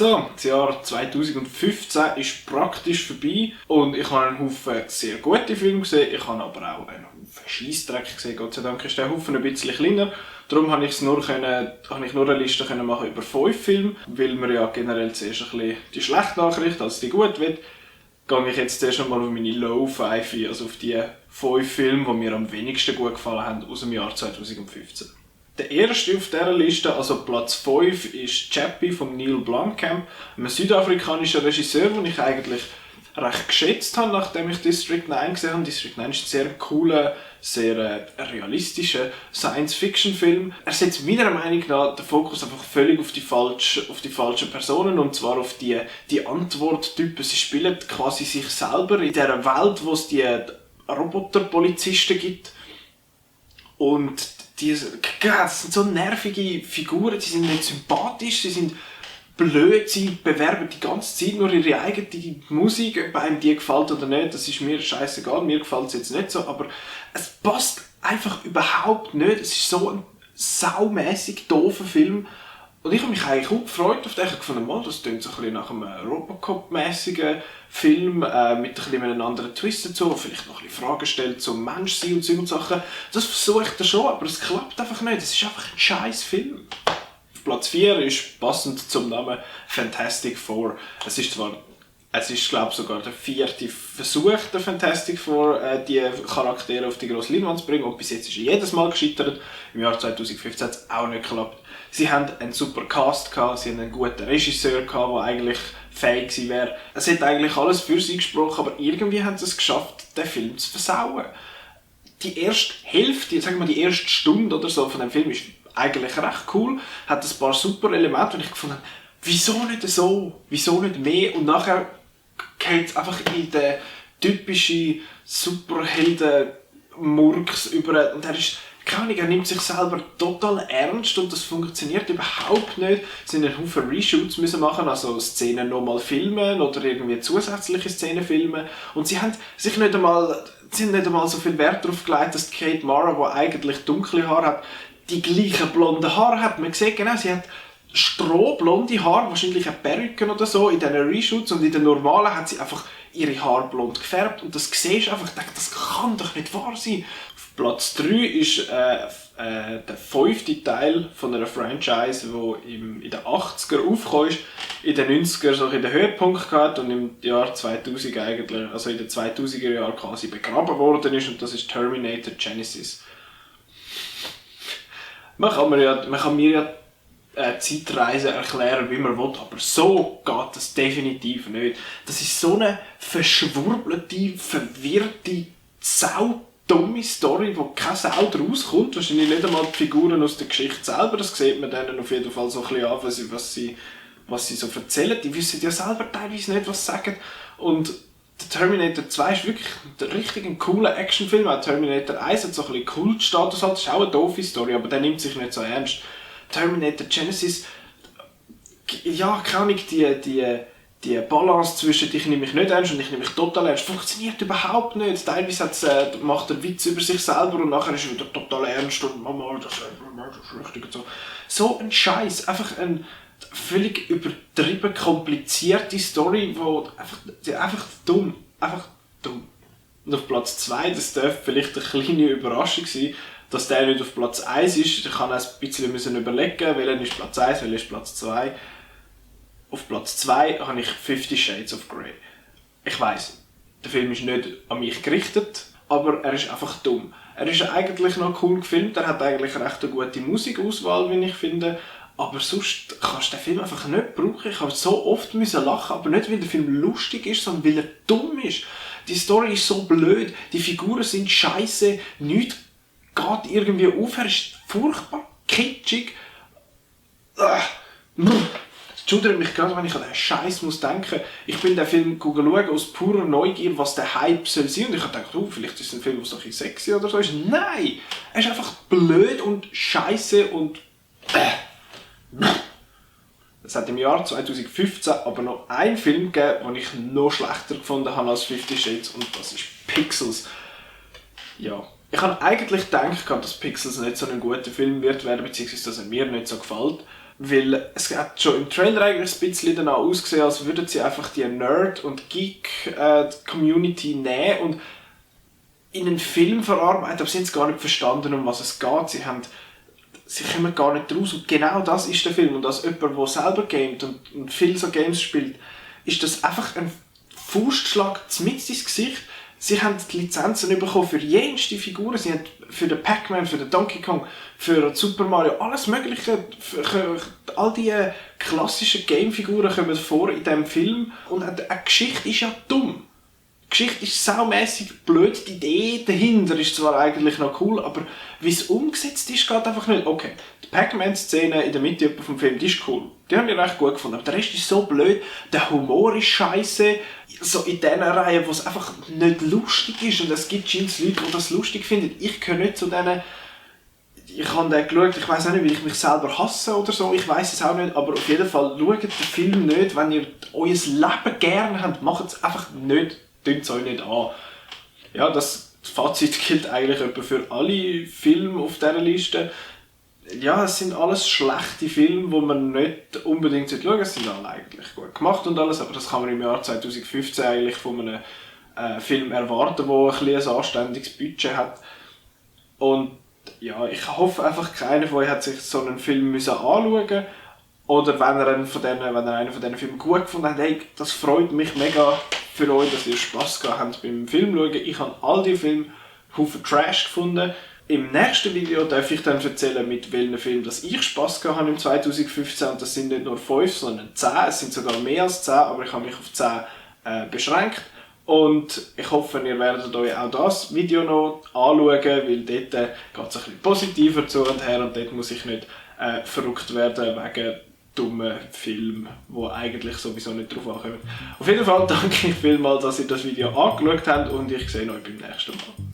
So, das Jahr 2015 ist praktisch vorbei und ich habe einen Haufen sehr gute Filme gesehen, ich habe aber auch einen Haufen Scheissdreck gesehen. Gott sei Dank ist der Haufen ein bisschen kleiner. Darum habe ich nur eine Liste machen über 5 Filme, weil man ja generell zuerst ein bisschen die schlechte Nachricht als die gut will. Gehe ich jetzt zuerst einmal auf meine Low 5, also auf die 5 Filme, die mir am wenigsten gut gefallen haben aus dem Jahr 2015. Der erste auf dieser Liste, also Platz 5, ist Chappie von Neil Blomkamp, einem südafrikanischen Regisseur, den ich eigentlich recht geschätzt habe, nachdem ich District 9 gesehen habe. District 9 ist ein sehr cooler, sehr realistischer Science-Fiction-Film. Er setzt meiner Meinung nach den Fokus einfach völlig auf die falschen Personen, und zwar auf die Antworttypen. Sie spielen quasi sich selber in dieser Welt, wo es die Roboterpolizisten gibt. Und das sind so nervige Figuren, die sind nicht sympathisch, sie sind blöd, sie bewerben die ganze Zeit nur ihre eigene Musik, ob einem die gefällt oder nicht, das ist mir scheißegal, mir gefällt es jetzt nicht so, aber es passt einfach überhaupt nicht, es ist so ein saumässig doofer Film. Und ich habe mich eigentlich auch gefreut auf den. Ich habe gefunden, das klingt so ein bisschen nach einem Robocop-mäßigen Film, mit ein bisschen einem anderen Twist dazu, vielleicht noch ein bisschen Fragen stellt zum Menschsein und so Sachen. Das versuche ich da schon, aber es klappt einfach nicht. Es ist einfach ein scheiß Film. Auf Platz 4 ist passend zum Namen Fantastic Four. Es ist glaube ich sogar der 4. Versuch der Fantastic Four, die Charaktere auf die grosse Leinwand zu bringen. Und bis jetzt ist er jedes Mal gescheitert. Im Jahr 2015 hat es auch nicht geklappt. Sie haben einen super Cast gehabt, sie haben einen guten Regisseur gehabt, der eigentlich fähig gewesen wäre. Es hat eigentlich alles für sie gesprochen, aber irgendwie haben sie es geschafft, den Film zu versauen. Die erste Hälfte, sagen wir die erste Stunde oder so von dem Film ist eigentlich recht cool, hat ein paar super Elemente, und ich gefunden habe, wieso nicht so, wieso nicht mehr? Und nachher geht es einfach in den typischen Superhelden-Murks über, und er nimmt sich selber total ernst und das funktioniert überhaupt nicht. Sie haben einen Haufen Reshoots müssen machen, also Szenen nochmal filmen oder irgendwie zusätzliche Szenen filmen. Und sie haben nicht einmal so viel Wert darauf gelegt, dass Kate Mara, die eigentlich dunkle Haare hat, die gleichen blonden Haare hat. Man sieht genau, sie hat strohblonde Haare, wahrscheinlich eine Perücke oder so in diesen Reshoots, und in den normalen hat sie einfach ihre Haare blond gefärbt, und das siehst du einfach, ich denke, das kann doch nicht wahr sein. Auf Platz 3 ist der 5. Teil von einer Franchise, die in den 80er aufgekommen ist, in den 90er so in den Höhepunkt gehabt und im Jahr 2000 eigentlich, also in den 2000er Jahren quasi begraben worden ist, und das ist Terminator Genesis. Man kann mir ja Zeitreise erklären, wie man will, aber so geht das definitiv nicht. Das ist so eine verschwurbelte, verwirrte, saudumme Story, wo keine Sau draus kommt. Wahrscheinlich nicht einmal die Figuren aus der Geschichte selber. Das sieht man denen auf jeden Fall so ein bisschen an, was sie so erzählen. Die wissen ja selber teilweise nicht, was sie sagen. Und der Terminator 2 ist wirklich ein richtig cooler Actionfilm. Auch Terminator 1 hat so ein bisschen Kultstatus. Das ist auch eine doofe Story, aber der nimmt sich nicht so ernst. Terminator Genesis, ja, keine Ahnung, die Balance zwischen ich nehme mich nicht ernst und ich nehme mich total ernst, funktioniert überhaupt nicht. Teilweise macht er Witz über sich selber und nachher ist er wieder total ernst und Mama, das ist richtig und so. So ein Scheiß, einfach eine völlig übertrieben komplizierte Story, einfach dumm. Und auf Platz 2, das darf vielleicht eine kleine Überraschung sein, dass der nicht auf Platz 1 ist. Ich kann ein bisschen überlegen, welcher ist Platz 1, welcher ist Platz 2. Auf Platz 2 habe ich 50 Shades of Grey. Ich weiss, der Film ist nicht an mich gerichtet, aber er ist einfach dumm. Er ist eigentlich noch cool gefilmt, er hat eigentlich recht eine gute Musikauswahl, wie ich finde, aber sonst kannst du den Film einfach nicht brauchen. Ich habe so oft lachen, aber nicht, weil der Film lustig ist, sondern weil er dumm ist. Die Story ist so blöd, die Figuren sind scheiße, nichts geht irgendwie auf, er ist furchtbar kitschig. Es schudert mich gerade, wenn ich an diesen Scheiß denken muss. Ich bin den Film schauen aus purer Neugier, was der Hype soll sein. Und ich habe gedacht, vielleicht ist es ein Film, der so ein bisschen sexy oder so ist. Nein! Er ist einfach blöd und scheiße und Es hat im Jahr 2015 aber noch einen Film gegeben, den ich noch schlechter gefunden habe als 50 Shades, und das ist Pixels. Ja, Ich habe eigentlich gedacht, dass Pixels nicht so ein guter Film wird werden, beziehungsweise dass er mir nicht so gefällt. Weil es hat schon im Trailer eigentlich ein bisschen danach ausgesehen, als würden sie einfach die Nerd- und Geek-Community nehmen und in einen Film verarbeiten, aber sie haben es gar nicht verstanden, um was es geht. Sie kommen gar nicht raus. Und genau das ist der Film. Und als jemand, der selber gamet und viel so Games spielt, ist das einfach ein Faustschlag mitten ins Gesicht. Sie haben die Lizenzen bekommen für jenste Figuren. Sie haben für den Pac-Man, für den Donkey Kong, für Super Mario, alles Mögliche. All die klassischen Game-Figuren kommen vor in diesem Film. Und eine Geschichte ist ja dumm. Die Geschichte ist saumässig blöd, die Idee dahinter ist zwar eigentlich noch cool, aber wie es umgesetzt ist, geht einfach nicht. Okay, die Pac-Man-Szene in der Mitte vom Film, die ist cool. Die haben wir recht gut gefunden, aber der Rest ist so blöd, der Humor ist scheiße, so in dieser Reihe, wo es einfach nicht lustig ist und es gibt scheinbar Leute, die das lustig finden. Ich gehöre nicht zu denen. Ich habe den geschaut, ich weiss auch nicht, weil ich mich selber hasse oder so, ich weiss es auch nicht, aber auf jeden Fall schaut den Film nicht, wenn ihr euer Leben gerne habt, macht es einfach nicht. Tönt es euch nicht an. Ja, das Fazit gilt eigentlich etwa für alle Filme auf dieser Liste. Ja, es sind alles schlechte Filme, die man nicht unbedingt schauen sollte. Es sind alle eigentlich gut gemacht und alles, aber das kann man im Jahr 2015 eigentlich von einem Film erwarten, der ein anständiges Budget hat. Und ja, ich hoffe einfach, keiner von euch hat sich so einen Film anschauen müssen. Oder wenn er einen von diesen Filmen gut gefunden hat, hey, das freut mich mega für euch, dass ihr Spass gehabt habt beim Film schauen. Ich habe all die Filme Haufen Trash gefunden. Im nächsten Video darf ich dann erzählen, mit welchen Filmen dass ich Spass gehabt habe im 2015. Und das sind nicht nur 5, sondern 10. Es sind sogar mehr als 10, aber ich habe mich auf 10 beschränkt. Und ich hoffe, ihr werdet euch auch das Video noch anschauen, weil dort geht es ein bisschen positiver zu und her und dort muss ich nicht verrückt werden wegen dummen Film, die eigentlich sowieso nicht drauf ankommen. Auf jeden Fall danke ich vielmals, dass ihr das Video angeschaut habt und ich sehe euch beim nächsten Mal.